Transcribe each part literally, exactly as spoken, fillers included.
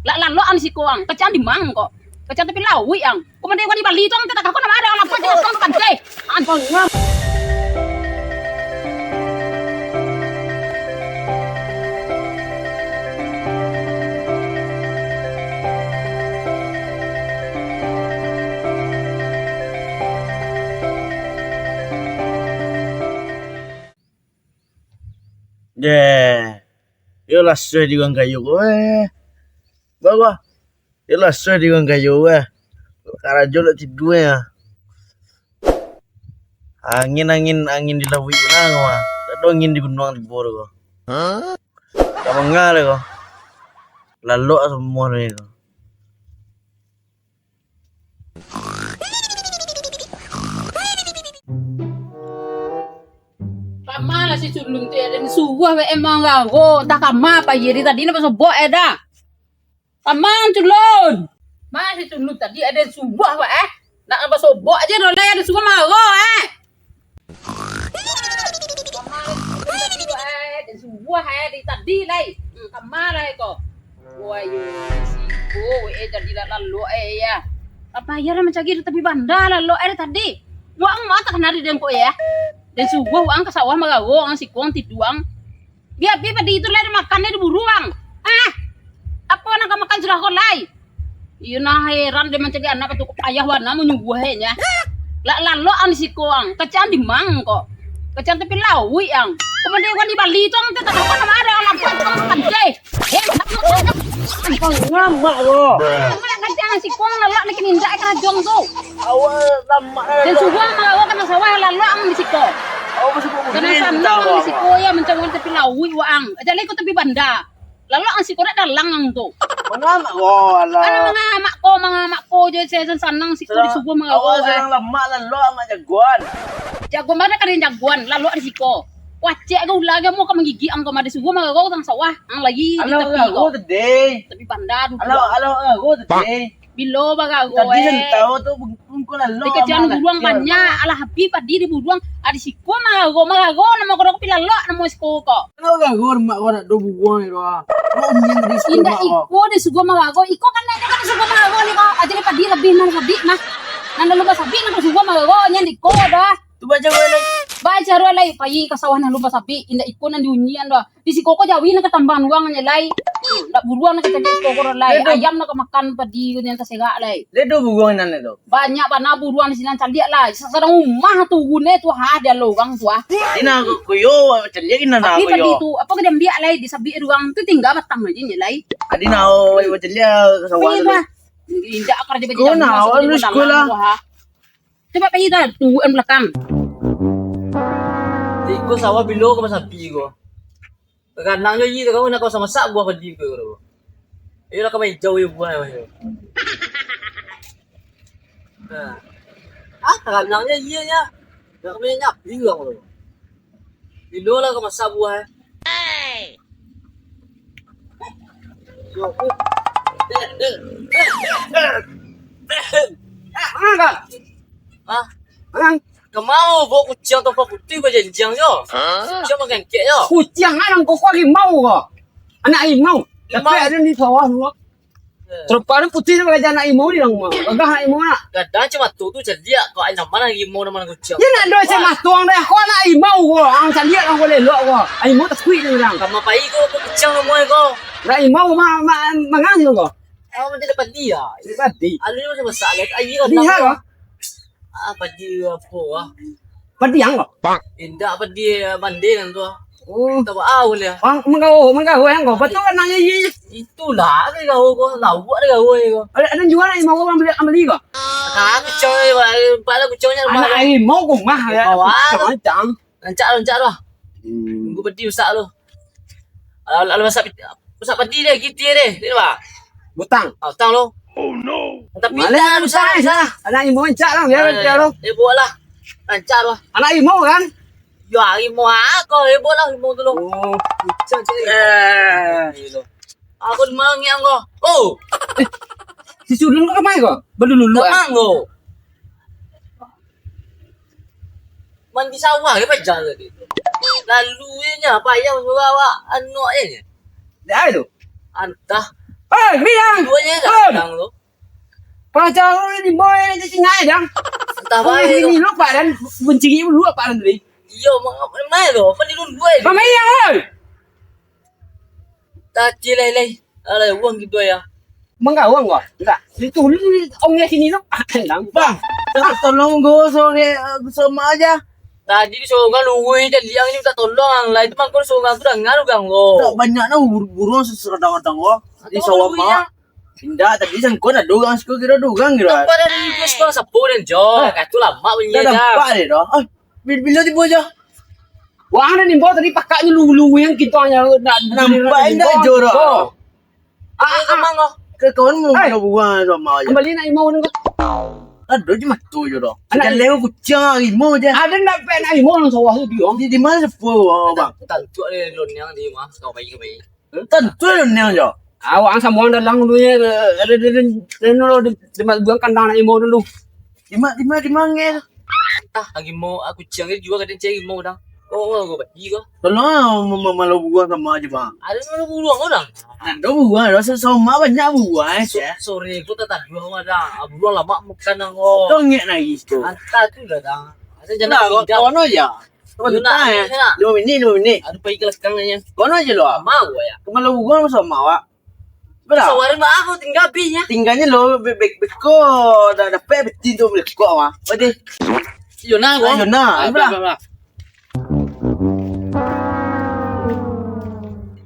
Lah lalok ang di siko ang. Kecek ang di ma ang ko. Kecek ang tapi lauik ang. Ko mande ko di Bali tu ang, tatagah ko namo ado ang lapeh, tatagah ko ang tu kantai. Ang. Deh, yo lah suai di urang kayo ko, eh. Bah, bah. Yo lah suai di urang kayo, eh. Karajo lah tidua, eh. Angin, angin, angin di lauik bana ko, ah. Dak ado angin di gunuang tibo tu ko. Ka manga le ko. Lalok samua le ko. Kama lah si Sulun tu, ya, den suruah we emang gago, entah kama apo ye, dari tadi nak basobok, eh, dah. Kama Sulun. Ma si Sulun tadi, eh, den suruah we, eh. Nak basobok aja dah, lah, den suruah maro, eh. Kama si Sulun tadi, eh, den suruah, eh, dari tadi, lai. Hmm, kama lah, eh, ko. Wah, yo, siko, eh, jadi lah lalok, eh, ya. Apo yo lah mancari tapi banda lalok, eh, tadi. Waang ma takana di den ko, ya. Den suruah waang ka sawah marawo, ang siko ang tidua ang. Biar-biar padi tu lai dimakan, lai diburu ang. Ah, apo nan ka makan sudah ko lai? Iyo nah, heran den mancari anak patuh payah bana manyuruah, eh, nyo. Lah lalok ang di siko ang, kecek ang di ma ang ko. Kecek ang tapi lauik ang. Ko mande ko di Bali tu ang, tatagah ko namo ado ang lapeh, tatagah ko ang tu kantai. Eh, ngamak lo. Kecek ang siko ang lalok nak indak karajo ang tu. Awak lamak. Den suruah marawo ka nan sawah, lalok ang di siko. Awak masuk kok. Ka nan sano ang di siko, ya, mancari tapi lauik waang. Aja lai ko tapi banda. Lalok ang siko dak dalang ang tu. Mangamak ko, alah. Alah mangamak ko, mangamak ko je, saya sanang siko disuruah marawo, eh. Awak sanang lamak, lalok amak jagoan. Jagoan ma dak ka den jagoan, lalok di siko. Wacek ka ulah ge, mau ka manggigik ang ko, ma disuruah marawo ka nan sawah, ang lai di tapi ko. Alah, marawo tadi. Tapi banda duduak. Alah, alah, marawo tadi. Bilo barago, eh. Tadi santau tu, bungkun lalok. Dikecek ang buruang banyak, alah habih padi di buruang. Ado siko marago, marago namo ko, tapi lalok namo siko ko. Kalau marago mak ko nak do buruang tu, ah. Kok nyian tadi siko mak ko? Indak iko disuruah marago, iko kan nak kan disuruah marago ni ko. Aja ni padi labiah nan sabik mah. Nan lalu basabik nan disuruah marago, nyian iko dah. Tu baca lai. Baca lai, pai ka sawah nan lumba sabik, indak iko nan diunyian doh. Di siko ko jawi nan ka tambang luang nyo lai. Ndak buruang nan ka caliak siko ko lai. Ledo. Ayam nan ka makan padi ko nan taserak lai. Ledo buruang nan ledo. Banyak bana buruang di sinan caliak lai. Sa-, sadang umah turun eh tu ha, di alo urang tu ah. Ina ko yo caliak ina na. Tapi ko padi yo. Tu, apo ka diambiak lai, di sabik urang tu tingga batang aja nyo lai. Adi na o caliak ka sawah tu. Indak karajo bajam. Ko na, siko na. Cubo pai dah, turuik balakang. Iko sawah bilo ka basapi ko. Ganang jo iyo, kau nak kau masak buah padi ko. Iyo lah, kau main jauh yo buah yo. Nah. Ah, ganang jo iyo nya. Nak main nyapi ko. Bilo lah kau masak buah. Hah? Kamau bawa kuciang tampah putih bajanjiang jo. Kuciang mangangkek jo. Kuciang anak koko harimau ko. Anak harimau. Tapi ado di sawah tu. Terupa tu putih tu raja anak harimau di dalam rumah. Gagah anak harimau nak. Gadang cuma tu tu cerdik ko, ai nyaman harimau namo kuciang. Dia nak doa sama tuang deh. Ko anak harimau ko. Ang caliak ang ko lelok ko. Harimau takuik dia bilang. Kamau pai ko, ko kuciang namo ko. Anak harimau ma-, ma-, mangang ko. Awak mantap dapat dia. Dapat dia. Alun macam masalah. Ayo. Dia ko. Ah, padi apo ah? Padi ang ko? Indak, padi, eh, mande nan tu ah. Oh. Tahu ah boleh. Ang manggawo, manggawo ang ko. Betul kan nanya ye. Itulah ke gawo ko, lawak de gawo ko. Ada, ada jual ni mau orang beli, beli ko? Kan kuciang, eh, bala kuciang nya. Anak harimau ko mah ya. Kuciang ancang. Rancak, rancak lah. Hmm. Nunggu padi masak tu. Alah, alah, masak padi, masak padi deh, gitu deh. Ni bah. Butang. Ah, butang lo. Oh no. Tapi malah dah, butang, masak, eh, masak. Anak harimau rancak lah, biar rancak lo. Eh, buat lah. Rancak lah. Anak harimau kan? Yo, harimau ah, kau hebat lah harimau tu lo. Oh. Butang cik. Eh. Aku di mana ni ang ko? Oh. Eh. Si Sulun ko kemana ko? Belum lulu. Kemana ko? Mandi sawah ke paja tadi. Lalu je nya, payah suruh awak anu je nya. Dah tu. Antah. Oi, bilang. Duonyo Oi. Datang tu. Pacah ni boy ni tinggal dah. Entah Oi, baik tu. Ini lupa dan bunci ini lupa dan tadi. Iyo, ma-, main tu. Apa ni dulu, eh? Mama iya, oi. Tadi lai, lai. Alah, uang gitu ya. Mangga uang gua. Enggak. Itu lu ongnya sini tu. Bang, tolong gua sore, eh, sama aja. Tadi di sorang luwih dan liang ni minta tolong. Lah itu mangko di sorang tu dangar urang lo. Tak banyak nah bur-, buruang sesudah datang gua. Di sawah mak. Indak, tadi sangko ado urang siko kiro ado urang kiro. Nampak dari video siko sapo dan jo. Eh. Katu lamak bunyi dah. Nampak deh dah. Ah, bila, bila tibo aja. Wah, ada nimbo tadi pakaknya lu, lu yang kita hanya nak nampak indak jo dah. Ah, ah, ah. Ke kawan mau buang sama aja. Kembali nak imau ni. Ado je mato jo dah. Anak jaleh kuciang imau je. Ada nak pek nak imau nang sawah tu dia. Di, di mana sepo, bang? Tantu ada lon yang di rumah, kau bayi, kau bayi. Tantu lon yang jo. Awak sama orang dalam dulu ya. Ada di, di, di, di, di, di, buang kandang nak imau dulu. Di ma-, di ma-, di mana? Entah, lagi mau aku ciang dia juga kadang ciang mau dah. Oh, oh, aku bagi kau. Tolong ah, ma-, ma-, malu buang sama aja, bang. Ada malu buang kau dah. Ada buang, rasa sama banyak buang, eh. So-, sorry, aku tak tahu buang dah. Ah, buang lama makan dah kau. Kau ngek lagi tu. Entah tu dah dah. Asal jangan kau, kau aja. Lima minit, lima minit. Aduh, pergi ke belakang aja. Kau aja lo. Mau ya. Kau malu buang sama awak. Bra. Sawari mah aku tinggal bih nya. Tinggalnya lo be-, be-, beko dah dapek betin tu beko mah. Ode. Yona, ah, Yona. Ah, bra. Bra, bra.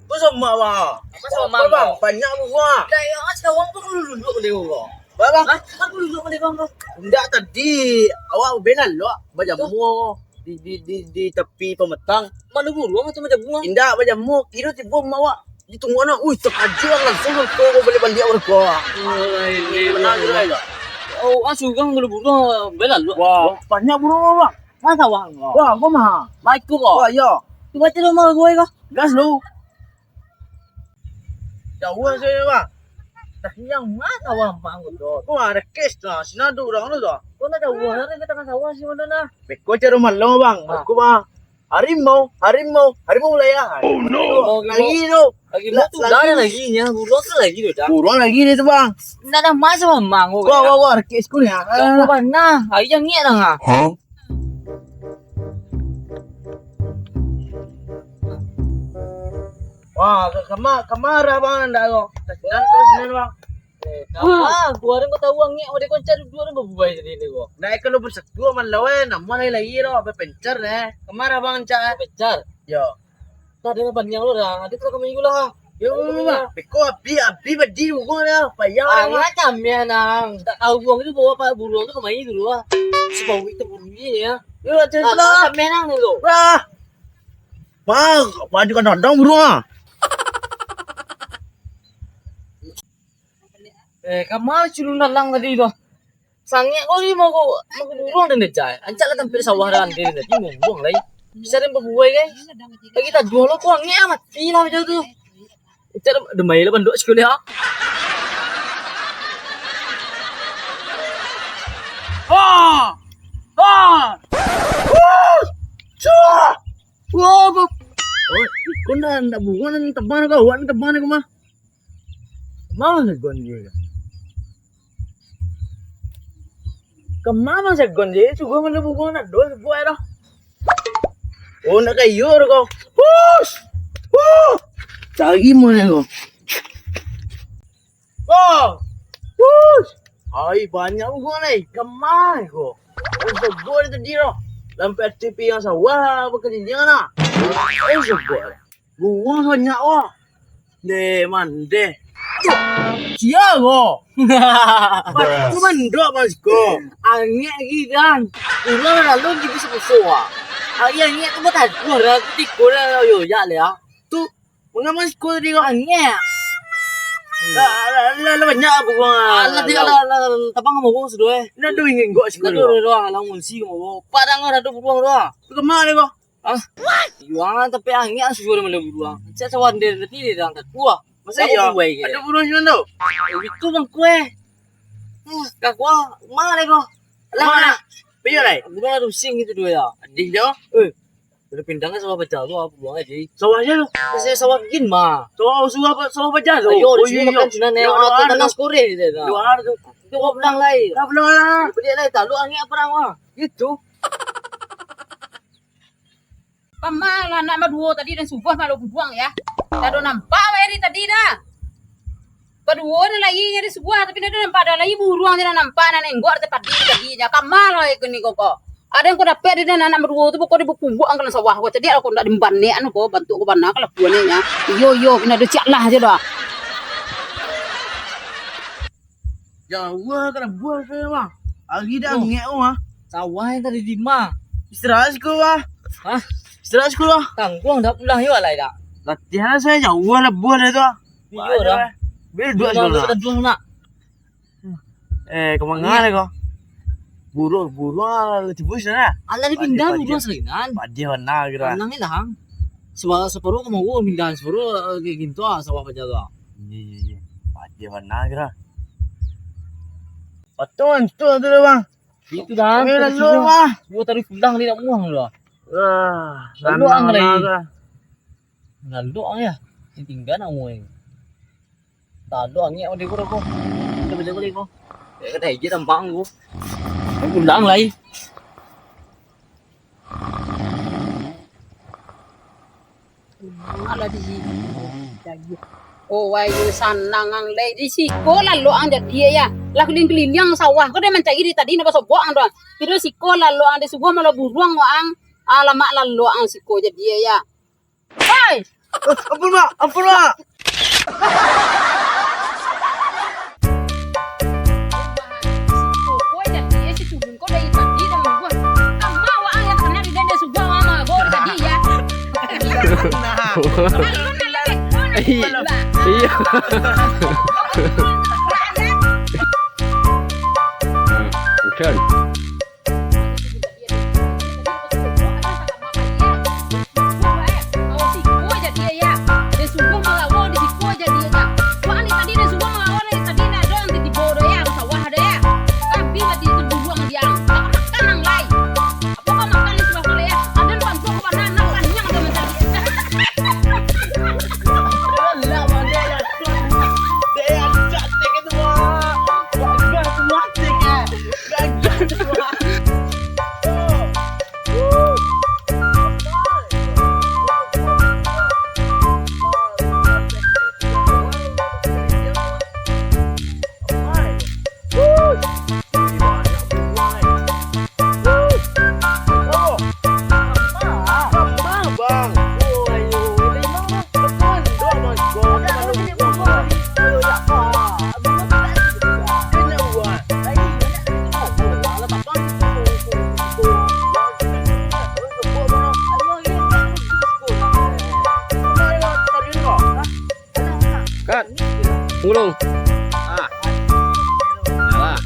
Kau sama, bang. Apa sama, bang? Banyak buah. Dah, ya, sekarang tu aku duduk di bawah. Bang, bang. Hah? Aku duduk di bawah. Enggak tadi. Awak benar lo. Bajamur. Di, di, di, di tepi pematang. Malu buruang atau macam buang? Indak, bajamur. Kira tiba awak. Ditunggu anak, uih, terkajut lah, langsung ke, ke balik-balik orang tua. Oh, ini benar juga. Oh, ah, sugang bulu-bulu, bela lu. Wah, banyak burung, Bang. Mana sawah kau? Wah, kau mah. Baik tu kau. Wah, iya. Cuba tu rumah gue kau. Gas lu. Jauh saya, Bang. Dah kenyang mah sawah Bang tu. Wah, ada kes dah. Sini ada orang tu dah. Kau nak jauh, ada ke tengah sawah sih mana nah? Beko cari rumah lo, Bang. Ah. Aku mah. Harimau, harimau, harimau wilayah. Oh, no. Lagi tu. Lagi tu dah lagi nya, buruang tu lagi tu dah. Buruang lagi dia tu, Bang. Ndak ada masa, Bang. Wah, wah, wah, rekek sekolah. Kau pernah, hari yang ngek dah. Hah? Wah, ka-, kama-, kamara, Bang, ndak tu. Sinan tu, sinan, Bang. Eh, kama, gua ada kau tahu angek, ada kau cari dua ada berbuai tadi ni gua. Nah, kalau bersatu malau eh, nama lai-lai ro, berpencar eh. Kamara bang cak eh. Pencar. Yo. Tak ada panjang lo dah, ada terus kami gula. Yo, bang. Beko api, api badi gua dah. Payah. Ah, macam ya nang. Tak tahu buang itu bawa pak buruang tu kemai dulu ah. Sebab itu bunyi ya. Yo, ada lah. Macam ya nang tu. Wah. Bang, baju kan dong buruang ah. Eh, kama culun dalang tadi tu? Sangek kau ni mau kau, mau kau buruang dan dejai. Ancak lah tampil sawah dan dia tadi mau buruang lai. Bisa dan berbuai kan? Lagi tak dua lo kau angek ah, mati lah macam tu. Ancak dah, dah main lah banduk sikit ni, ha? Ah! Ah! Wuh! Cuah! Wah, apa? Oh, kau ndak, ndak buruang dan tebang kau, awak tebang kau mah. Kama sagon je. Kama sagon je, suruh mana bungo nak dol buat dah. Oh, nak kayu tu kau. Push! Push! Cari mana kau? Kau! Push! Ai, banyak bungo ni. Kama kau? Oh, sagon tadi dah. Sampai T P yang sawah, apa keliling lah. Oh, sagon. Bungo banyak wah. Deh, man, deh. Sia ko. Aku mandok mas ko. Angek lagi kan. Ulah lalu gitu sepuso ah. Ari angek tu batagua lah, aku tiko lah yo ya le ah. Tu manga mas ko tadi ko. Angek. Lah, lah, lah, lah banyak bungo. Alah dia lah, lah, lah, tabang sama bungo sudah eh. Nak duit ngengok siko. Nak duit doang, lah ngungsi sama bungo. Padang ada bungo doang. Tu kemana ko? Ah, juang tapi angek sudah malam buruang. Cak sawan dia tadi dia dah angkat kuah. Masa iya? Ada buruang jual tu? Eh, itu bang kue. Ah, kak kuah, mana kau? Lah, mana? Mana? Pergi lah. Buruang ada pusing gitu dua ya. Adih dia. Eh. Dari Pindang ka sawah paja tu, apo buang aja. Sawah aja tu. Saya sawah gin mah. Sawah, sawah, sawah paja tu. Ayo, oh, di sini iyo, makan iyo. Cina ni. Yo, orang ada. Tanah sekore dia dah. Yo, ada tu. Itu kau pulang lai. Dah pulang lah. Beli lai, talu angin apa dah mah. Itu. Pamalah anak baduo tadi dan subuah malu bubuang ya. Tak ada nampak weh dari tadi dah. Baduo dah lai dari subuah, tapi dah nampak dah lai buruang je dah nampak, nak nenggok dah padi tadi. Nya kama lah ikun ni koko. Ada yang kau dapek dari anak baduo tu, pokok dia bakumbuk angkan sawah kau. Tadi aku ndak dimbanek anu kau, bantuk kau bana kalau puan ni nya. Iyo, iyo, kena ada ciak lah je dah. Jauah ka labuah sayo, Bang. Ari dah Oh. angek, Bang. Sawah yang tadi di ma? Istirahat siko, Bang. Hah? Istirahat siko, Bang. Tangguang dah pulang yo alai dah. Latihan sayo jauah labuah dari tu, Bang. Iyo dah. Bang. Beda Pulang siko, ke Bang. Teduh nak. Eh, kemana Angek. kau? Buruang, buruang lah tibo sana. Alah, dia pindah Padi, buruang padi. Salinan. Padi warna kira. Anang ni lah, Ang. Separuh, separuh ke mau pindah, separuh, eh, ke gintu ah, sawah paja tu ah. Iya, iya, iya. Padi warna kira. Patang tu, tu dah, Bang. Itu dah, Kami terus lalu, semua. Bang. Dua tarik pulang ni nak buang tu ah. Ah, Lalu, Ang, sana lagi. Lah. Lalu, Ang, ya. Yang tinggal nak buang. Tado angek ode ko ko. Kita beli beli ko. Ya kata ije tampang ko. Undang lai. Alah di. Oh, wai sanang ang lai di siko lalu ang jadi ya. Lah keliling-keliling sawah ko dah mancari di tadi nak basobok ang doh. Kiro siko lalu ang di subuh malah buruang ang. Alamak lalu ang siko jadi ya. Hai! Eh, ampun, Mak. Ampun, Mak. Iya. Iya. Bukan. Kat. Tunggu dulu. Ah. Alah.